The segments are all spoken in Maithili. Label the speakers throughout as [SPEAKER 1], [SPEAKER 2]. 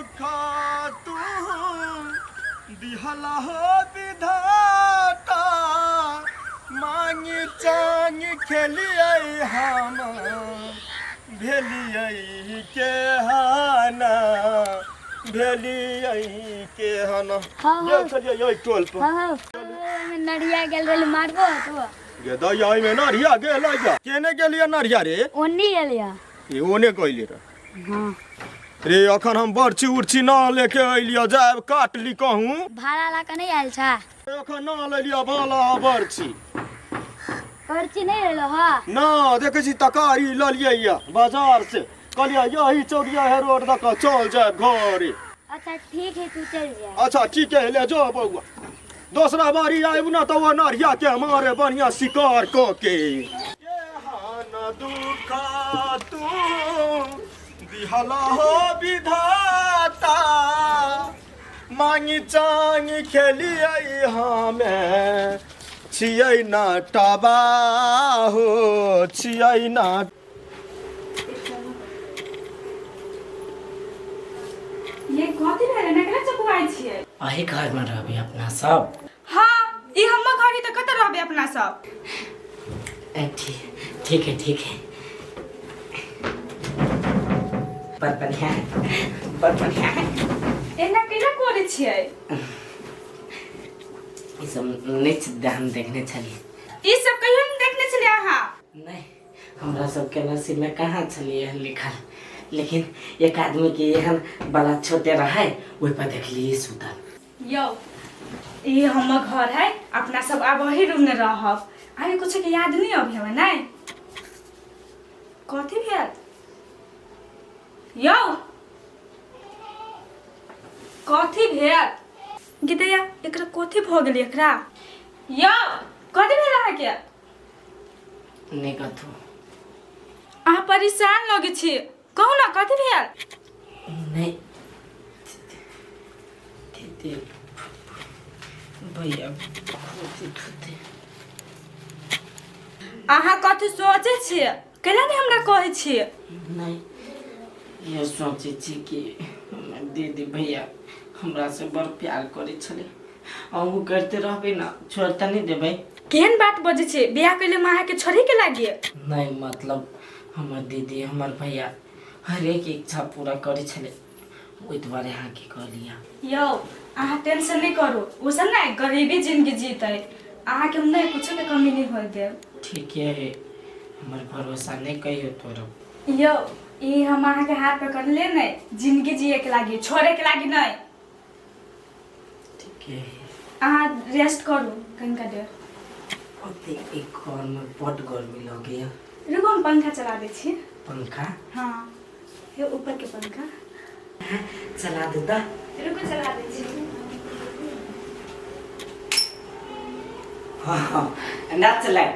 [SPEAKER 1] दुख तू दिहला हो विधाता, मांगी चांगी खेलियै हम भेलियै के हाना, भेलियै के हाना।
[SPEAKER 2] हाँ, हाँ।
[SPEAKER 1] गेल छलियै ओहि टोल पर।
[SPEAKER 2] हाँ हाँ, ओहिमे नढ़िया गेल रहली, मारबो तो।
[SPEAKER 1] गे दैया, एहिमे नढ़िया गेल या केने गेलियै नढ़िया रे?
[SPEAKER 2] ओन्नी गेलियै।
[SPEAKER 1] ई ओने गइले रे?
[SPEAKER 2] हाँ।
[SPEAKER 1] रे अखन हम बरछी उर्छी न लेके अइलियो, जायब काट ली कहूँ।
[SPEAKER 2] भाड़ा ला के नहीं आयल छा?
[SPEAKER 1] अखन न लेलियो भाला बरछी।
[SPEAKER 2] पर्ची नहीं लेलो? हाँ।
[SPEAKER 1] न देखै छी, तकारी ललियै या बाजार से, कहलियै यही चौरिया है रोड दऽ कऽ चल जायब घरे।
[SPEAKER 2] अच्छा ठीक है, तू चल जा।
[SPEAKER 1] अच्छा ठीक है, ले जो बौआ, दोसरा बारी आयब न तऽ ओ नढ़िया के मारे बढ़िया शिकार कऽ के। केहन दुख तू दिहला हो विधाता, मांगी चांगी खेलियै हमे छियै न टबा हो छियै न।
[SPEAKER 3] ये कथी भेलै ने, केना चपुआइ छियै?
[SPEAKER 4] अही घरमे रहबै अपना सब?
[SPEAKER 3] हाँ, ई हमर घर है तऽ कतऽ रहबै अपना सब?
[SPEAKER 4] ए, ठीक ठीक है, ठीक है, बड़ बढ़िया है, बड़ बढ़िया है।
[SPEAKER 3] एना केना करै छियै?
[SPEAKER 4] ई सब नहि हम देखने छलियै।
[SPEAKER 3] ई सब कहियो नहि देखने छलियै अहाँ?
[SPEAKER 4] नहि, हमरा सबके नसीबमे कहाँ छलियै एहन लिखल, लेकिन एक आदमीके एहन बड़ा छोटे रहै, ओहि पर देखलियै सुतल।
[SPEAKER 3] यौ, ई हमर घर है, अपना सब आब वही रूम में रहब। अभी कुछ के याद नहीं अभी हमें? नहीं, कथी भेल यौ? कथी भेल गीतैया? एकरा कथी भऽ गेल एकरा यौ? कथी भेल अहाँके?
[SPEAKER 4] नहि कथू।
[SPEAKER 3] अहाँ परेशान लगै छी, कहू ने कथी भेल?
[SPEAKER 4] नहि दीदी, भैया थूते।
[SPEAKER 3] अहाँ कथी सोचै छियै? कैला नहि हमरा कहै छियै?
[SPEAKER 4] नहि, इएह सोचै छी कि हमर दीदी भैया हमरासँ बड़ प्यार करै छलै, अहूँ करिते रहबै ने? छोड़ि तऽ नहि देबै?
[SPEAKER 3] केहन बात बजै छियै? बियाह कैले हम अहाँके छोड़े के लागिए?
[SPEAKER 4] नहि, मतलब हमर दीदी हमर भैया हरेक इच्छा पूरा करै छलै, ओहि दुआरे अहाँके कहलियै।
[SPEAKER 3] यौ, अहाँ टेंशन नहि करू, ओ सब ने गरीबी जिंदगी जीतै, अहाँके हम नहि कुछो के कमी नहि होय देब।
[SPEAKER 4] ठीके है, हमर भरोसा नहि कहियो तोड़ब।
[SPEAKER 3] यौ, ई हम अहाँके हाथ पकड़ले नहि जिंदगी जिए के लागी, छोड़े के लागी नहि।
[SPEAKER 4] ठीके है।
[SPEAKER 3] अहाँ रेस्ट करू कनिका देर।
[SPEAKER 4] ओते एक घरमे बड्ड गर्मी लगैया।
[SPEAKER 3] रुकू, हम पंखा चला दै छी।
[SPEAKER 4] पंखा?
[SPEAKER 3] हाँ, हे ऊपर के पंखा।
[SPEAKER 4] चला दे तऽ।
[SPEAKER 3] रुकू, चला दै छी।
[SPEAKER 4] हाँ, ना चलाए।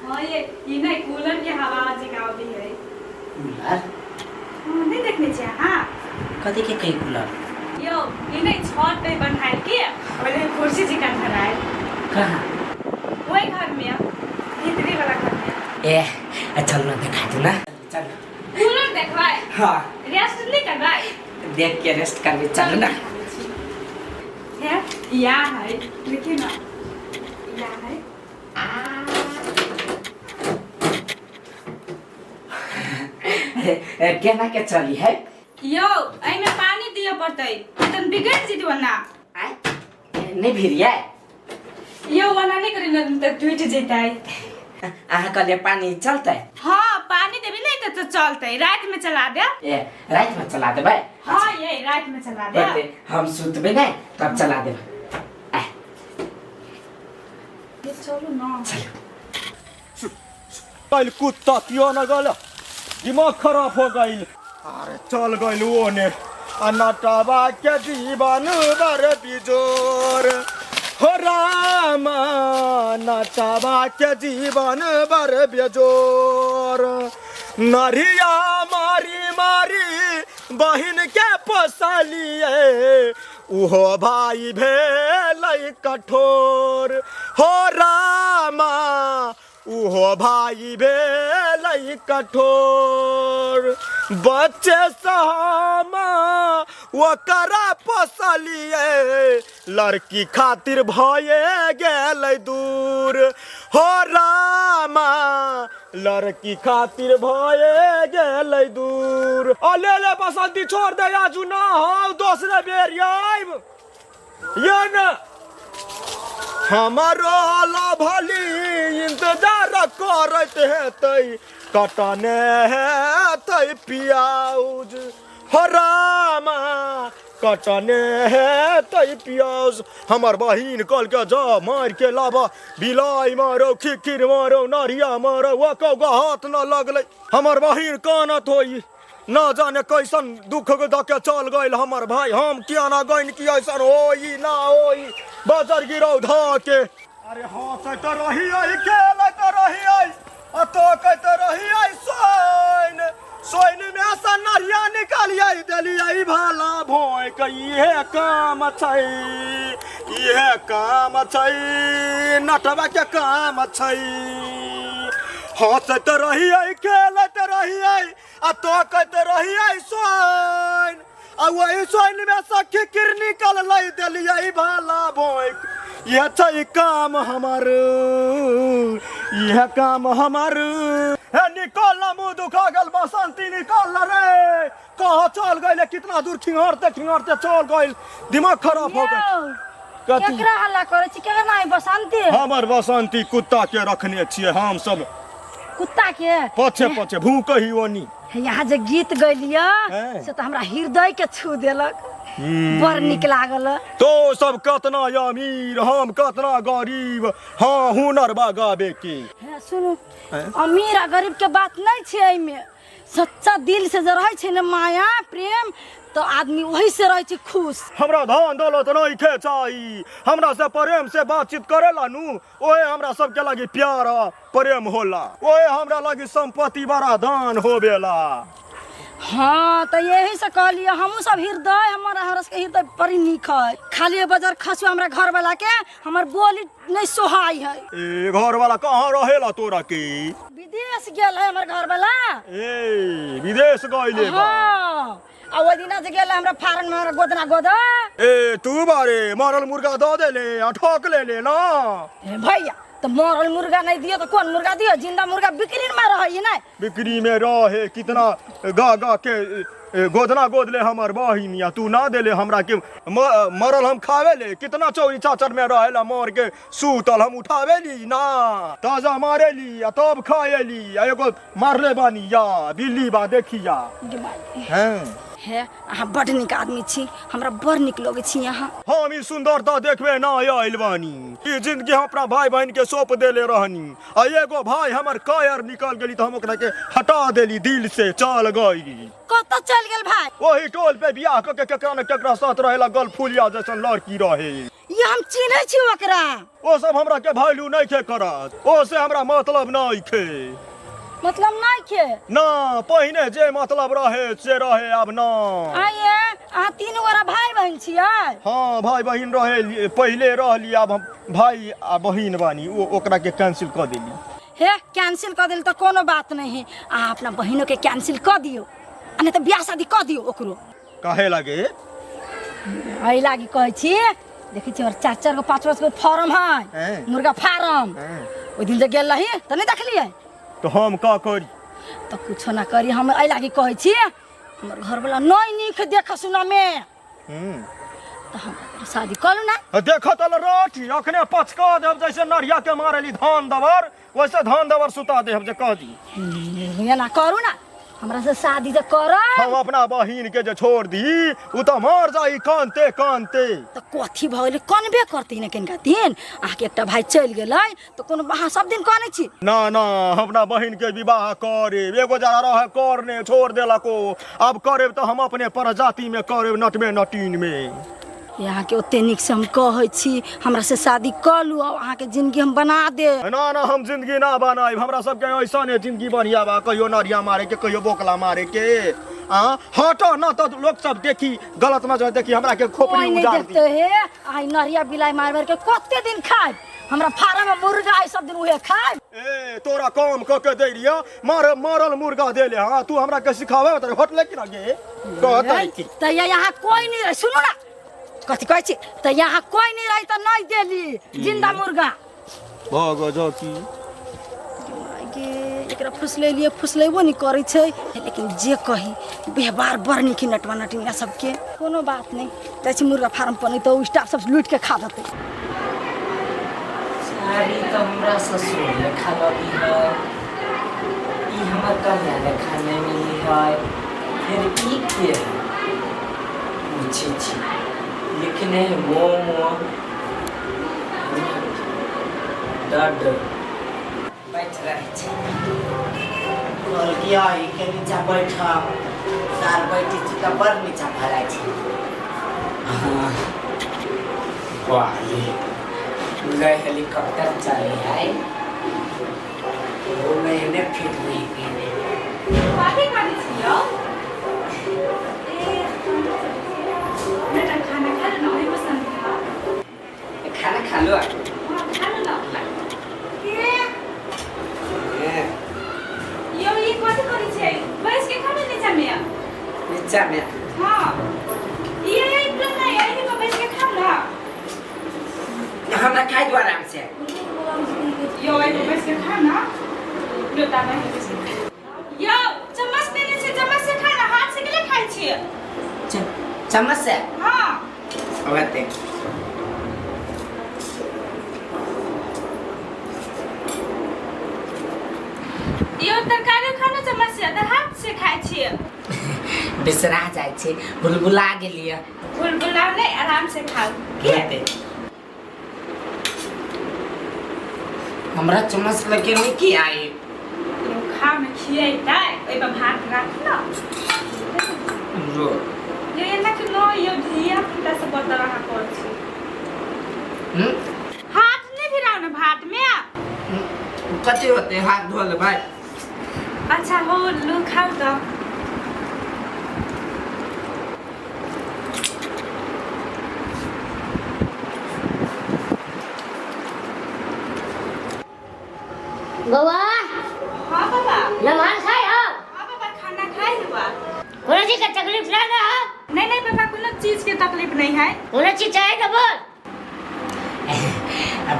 [SPEAKER 3] हाँ, ये ई नहीं कूलर के हवा जकाँ अबै है।
[SPEAKER 4] कूलर?
[SPEAKER 3] हाँ, नहीं देखने छियै अहाँ?
[SPEAKER 4] कथी के कही कूलर?
[SPEAKER 3] यौ, ई नहीं छत पे बन्हायल के ओहिले कुर्सी जकाँ धरायल।
[SPEAKER 4] कहाँ?
[SPEAKER 3] ओहि घर में, भीतरी वाला घर में।
[SPEAKER 4] ए, चल ना, देखा दू ना, चल।
[SPEAKER 3] कूलर देखबै?
[SPEAKER 4] हाँ।
[SPEAKER 3] रेस्ट नहीं करबै?
[SPEAKER 4] देख के रेस्ट करबै, चल ना।
[SPEAKER 3] है या है, देखिए ना, या है।
[SPEAKER 4] ए, केना के चली है?
[SPEAKER 3] यौ, एहिमे पानी दिअ पड़तै, तन बिगड़ जेतै ओना।
[SPEAKER 4] आय, नहि भिरिया?
[SPEAKER 3] यौ, ओना नहि करी न तऽ टूटि जेतै।
[SPEAKER 4] अहाँ कहलियै पानी चलतै?
[SPEAKER 3] हाँ, पानी देबी नहि तऽ चलतै, रातिमे चला देब।
[SPEAKER 4] ए, रातिमे चला देबै?
[SPEAKER 3] हाँ ये, रातिमे चला देब।
[SPEAKER 4] होतै, हम सुतबै नहि तब चला देबै। आय।
[SPEAKER 3] ये चलू न।
[SPEAKER 4] चलू।
[SPEAKER 1] गइल कुत्ता क्यों न गल, दिमाग खराब हो गइल। अरे चल गइल ओने। आ नटवा के जीवन बर बिजोर हो रामा, नटवा के जीवन बर बेजोर, नरिया मारी मारी बहिन के पोसलिए, उहो भाई भेलै कठोर हो रामा, उहो भाई भेलै कठोर। बच्चे सहामा ओकरा पोसलिए, लड़की खातिर भये गेलै दूर। हो रामा, लड़की खातिर भये गेलै दूर। आ ले ले बसंती, छोड़ दे आजू ना हो, दोसरे बेर आइब ये न। हमारो भली इंतजार करैत हेतै, कटने हेतै पियाउज। हो रामा, कटने हेतै पियाउज। हमर बहिन कहलकै जा मारि के लाब, बिलाइ मारो, खिखिर मारो, नरिया मारो, ओको हाथ न लगलै। हमर बहिन कानत होई, न जाने कैसन दुख दऽ के चल गइल हमर भाई। हम किया ना गइन कि ऐसन होई ना होई, बजर गिरौ धऽ के। अरे हंसैत रहियै, खेलैत रहियै, आ तकैत रहियै सोइन सोइन में सँ नरिया निकालियै देलियै भाला भोंक। इहे काम छै, इहे काम छै, नटवा के काम छै। हंसैत रहियै, खेलैत रहियै, आ तकैत रहियै सोइन, आ वही सोइन में सँ खिखिर निकललै देलियै भाला भोंक। इह छै काम हमर, इह काम हमर। हे निकल ना, मुंह दुखा गेल। बसंती निकल ना रे, कहाँ चल गइल? कितना दूर खिंगारते खिंगारते चल गइल, दिमाग खराब हो गइल। कथी?
[SPEAKER 5] केकरा हल्ला करै छी? केकरा नाम बसंती?
[SPEAKER 1] हमर बसंती कुत्ता के रखने छियै हम सब।
[SPEAKER 5] कुत्ता के?
[SPEAKER 1] पछे पछे भूख ही ओनी।
[SPEAKER 5] यहाँ जे गीत गैलियै
[SPEAKER 1] हैं।
[SPEAKER 5] से तऽ हमरा हृदय के छू देलक, बड़ नीक लागल।
[SPEAKER 1] तो सब कतना अमीर, हम कतना गरीब। हाँ, हुनर बा गाबे के।
[SPEAKER 5] हे सुनू, अमीर आ गरीब के बात नहि छै एहिमे। सच्चा दिल से जे रहै छै ने माया प्रेम, तऽ आदमी ओहि से रहै छै खुश।
[SPEAKER 1] हमरा धन दौलत नहीं खे चाही, हमरा से प्रेम से बातचीत करेला नु, ओहे हमरा सबके लागी प्यार आ प्रेम होला, ओहे हमरा लागी संपत्ति बड़ा दान होबेला।
[SPEAKER 5] हाँ, तऽ यही से कहलियै हमहूँ सब हृदय हमर हमरा सबके हृदय बड़ी नीक है। खाली बजर खसु हमरा घर वाला के हमर बोली नहीं सोहाई है।
[SPEAKER 1] ए घर वाला कहाँ रहेला तोरा के?
[SPEAKER 5] विदेश गेल है हमर घर वाला।
[SPEAKER 1] ए विदेश गइले बा?
[SPEAKER 5] हाँ, आ ओहि दिना जे गेल हमरा फारन में हमरा गोदना गोदा।
[SPEAKER 1] ए तू बारे मरल मुर्गा दऽ देले आ ठोक लेले ना?
[SPEAKER 5] ए भैया, तऽ मरल मुर्गा नहीं दियो तऽ कोन मुर्गा दियो? जिंदा मुर्गा बिक्री में रहै नहीं?
[SPEAKER 1] बिक्री में रहे। कितना गा गा के गोदना गोदले हमर बहिन, या तू ना देले हमरा के मरल हम खावे ले। कितना चौरी चाचर में रहेला मर के सूतल, हम उठावे ली ना, ताजा मारे ली आ तब खाए ली। आ एगो मारले बानी या बिल्ली बा देखिया हैं।
[SPEAKER 5] हे अहाँ बड नीक आदमी छी, हमरा बड़ नीक लगै छी अहाँ।
[SPEAKER 1] हम ई सुंदरता देखबे ना आयल बानी। ई जिंदगी हम अपना भाई बहन के सौंप देले रहनी, आ एगो भाई हमर कायर निकल गेली, तो हम ओकरा के हटा देली दिल से। चल गई।
[SPEAKER 5] कतऽ चलि गेल भाई?
[SPEAKER 1] वही टोल पे बियाह क के केकरा न केकरा साथ रहेला, गल फुलिया जैसन लड़की रहे।
[SPEAKER 5] ये हम चिन्है छी ओकरा।
[SPEAKER 1] ओ सब हमरा के वैल्यू नहीं खे करत, ओ से हमरा मतलब नहीं खे।
[SPEAKER 5] मतलब नहीं खे?
[SPEAKER 1] ना, पहिने जे मतलब रहे से रहे, अब ना।
[SPEAKER 5] आइए, अहाँ तीन गोरा भाई बहन छियै?
[SPEAKER 1] हाँ, भाई बहिन रहे पहिले रहली, अब हम भाई आ बहिन बानी। ओ ओकरा के कैंसिल कऽ देली।
[SPEAKER 5] हे कैंसिल कऽ देली तऽ कोनो बात नहीं है, अहाँ अपना बहिनो के कैंसिल कऽ दियौ, आ नहीं तऽ बियाह शादी कऽ दियौ ओकरो।
[SPEAKER 1] काहे लागे?
[SPEAKER 5] एहि लागी कहै छी, देखै छी हमर चार चार गो पाँच पाँच गो फार्म है।
[SPEAKER 1] हैं।
[SPEAKER 5] मुर्गा फार्म। ओहि दिन जे गेल रही तऽ नहि देखलियै?
[SPEAKER 1] तो हम का करी?
[SPEAKER 5] तऽ कुछो ना करी, हम एहि लागी कहै छी, हमर घरवला नहि नीक देख सुनमे। तऽ हम शादी करू ना।
[SPEAKER 1] देखो तो रोटी अखने पचका देब, जैसे नरिया के मारेली धान दबर, वैसे धान दबर सुता देब जे कह दी।
[SPEAKER 5] एना करू ना, हमरा से शादी जे करब।
[SPEAKER 1] हम अपना बहिन के जे छोड़ दी, उ तऽ मर जाई कानते कानते।
[SPEAKER 5] तऽ कथी भऽ गेलै? कनबे करतै ने कनिका दिन। अहाँके एकटा भाय चलि गेलै तऽ कोनो अहाँ सब दिन कनै छी?
[SPEAKER 1] ना ना, हम अपना बहिन के विवाह करे एगो जरा रहे करने छोड़ देलको। अब करेब तऽ हम अपने प्रजाति में करेब, नटमे नटीन में।
[SPEAKER 5] अहाँके ओते नीक से हम कहै छी, हमरा से शादी कऽ लू आ अहाँके जिंदगी हम बना देब।
[SPEAKER 1] ना ना, हम जिंदगी ना बनाइब। हमरा सबके ऐसा ने जिंदगी बढ़िया बा, कहियो नरिया मारे के, कहियो बोकला मारे के। आ हटो ना तो लोग सब देखी, गलत नजर देखी, हमरा के खोपड़ी
[SPEAKER 5] कोई नहीं
[SPEAKER 1] उजाड़ दी।
[SPEAKER 5] देखते हे। आई नरिया बिलाई मार मार के कते दिन खाए? हमरा फार्म में मुर्गा है सब दिन उहे खाए।
[SPEAKER 1] ए तोरा काम क के दे रिया मारे मारल मुर्गा दे ले। हां तू हमरा के सिखावे त होटल की ना गे कहत की
[SPEAKER 5] त यहाँ कोई नहीं रही। सुनू ना कथी कहै छी, त यहाँ कोई नहीं रही त नहीं देली जिंदा मुर्गा।
[SPEAKER 1] भाग जा की
[SPEAKER 5] गे एकरा फुसलेलिए फुसलेबो नहीं करै छै, लेकिन जे कही व्यवहार बड़ नीक नटवा नटिनिया सबके। कोनो बात नहीं, जाइ छी मुर्गा फार्म पर, नहीं तऽ स्टाफ सब लूटि के खा देतै।
[SPEAKER 4] साड़ी तऽ हमरा ससुर लेखा लगी है, ई हमर कन्या लेखा नहीं मिली है, फिर ई के है पूछे छी लिखने मोमो डड बैठ रहे छी। कहलकै ई के नीचा बैठ, सार बैठे छी तऽ बड़ नीचा भऽ जाइ छै। हाँ वाह ये हेलीकॉप्टर चले है, वो मैंने फिट हुई पीने।
[SPEAKER 3] कथी करै छी यौ? ए बेटा खाना खा लो न, ओहि पसंद है।
[SPEAKER 4] खाना खा लो।
[SPEAKER 3] हाँ खा लो न। के यौ ई कथी करै छियै? बैस के खाउ न नीचा में।
[SPEAKER 4] नीचा में?
[SPEAKER 3] हाँ ये ये प्लान नहीं है, ये बैस के खाउ न।
[SPEAKER 4] हमरा खाइ दो आराम से।
[SPEAKER 3] यो एगो बैस के खा ना। लो ताबा है बैस के। यो चम्मच देने छै, चम्मच से खा ना, हाथ से केले खाइ छियै?
[SPEAKER 4] चम्मच से?
[SPEAKER 3] हाँ।
[SPEAKER 4] ओते
[SPEAKER 3] यो तरकारी खाना चम्मच से, तऽ हाथ से खाइ छियै।
[SPEAKER 4] बिसरा जाइ छै, बुलबुला गेलियै।
[SPEAKER 3] बुलबुला नहि, आराम से खाउ।
[SPEAKER 4] के हमरा चम्मच लगे नहीं की आई?
[SPEAKER 3] यो खाउ न, खियैतै, ओहि पर भात राख न।
[SPEAKER 4] रो
[SPEAKER 3] यो एना के न, यो धिया पुता से बदल अहाँ कर छी। हाथ नहीं भिराउ न भात में।
[SPEAKER 4] कथी होते हाथ धो ले भाई।
[SPEAKER 3] अच्छा हो लू खाउ त।
[SPEAKER 2] बौआ।
[SPEAKER 3] हाँ बाबा।
[SPEAKER 2] नमहर खाइ हो?
[SPEAKER 3] हाँ बाबा खाना खाइ हुआ।
[SPEAKER 2] कोनो चीज के तकलीफ ना ना हो?
[SPEAKER 3] नहीं नहीं बाबा कोनो चीज के तकलीफ नहीं है।
[SPEAKER 2] कोनो चीज चाहे तो बोल।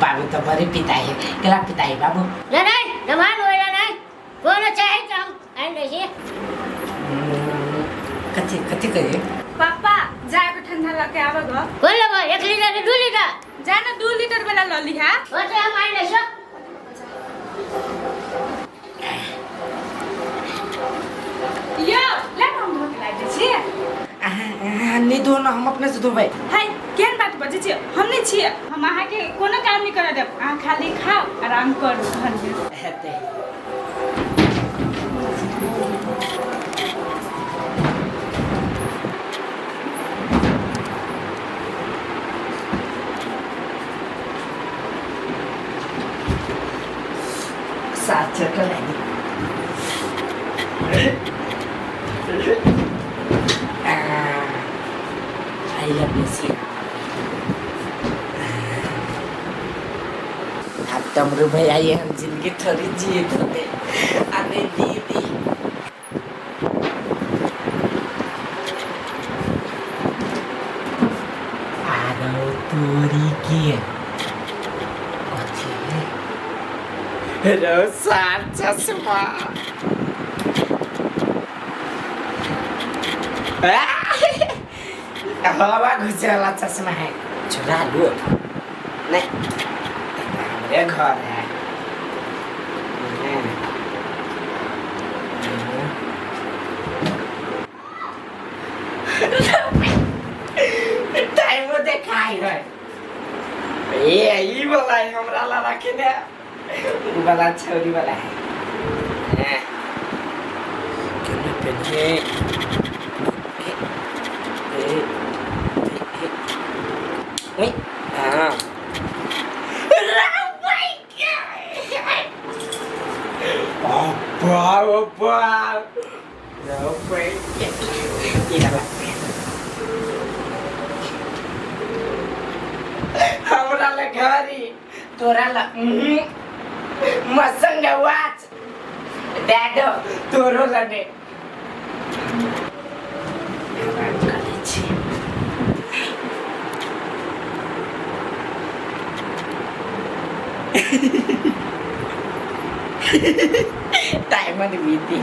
[SPEAKER 4] बाबू तो बड़ी पिताई है, केला पिताई बाबू?
[SPEAKER 2] नहीं नहीं नमहर होइला नहीं, कोनो चाहे तो हम आइन दै छी।
[SPEAKER 4] कथी कथी कहिए?
[SPEAKER 3] पापा जाके ठंडा लके आबे ग।
[SPEAKER 2] कोन लेबै, 1 लीटर कि 2 लीटर?
[SPEAKER 3] जा ना 2 लीटर वाला ल लिहा।
[SPEAKER 2] ओते हम आइन दै छी।
[SPEAKER 3] यो ले हम धो के लाइ दै छी।
[SPEAKER 4] नहीं धो ना, हम अपने से धोबै।
[SPEAKER 3] हाय केहन बात बजै छियै? हम नहीं छियै, हम अहाँके कोनो काम नहीं करऽ देब, अहाँ खाली खाउ आराम करू घरमे।
[SPEAKER 4] हेतै। सात चक्कर लागी। I love you Siya. अब तमरू भैया ये हम जिंदगी थोड़ी जियत होते। अरे दीदी आरो तोरी के कथी रो सार चश्मा। हवा घुसे वाला चश्मा है, चुरा लो। नहीं हमारे घर है। टाइम देखाई है ये ई वाला है, हमरा ला रखे ने उ वाला छौरी वाला है। केना पेन्हे ए ए हाँ हमरा ले घड़ी तोरा ला मसंग वाच दए दो तोरो लने आराम करै छी। टाइम बीती।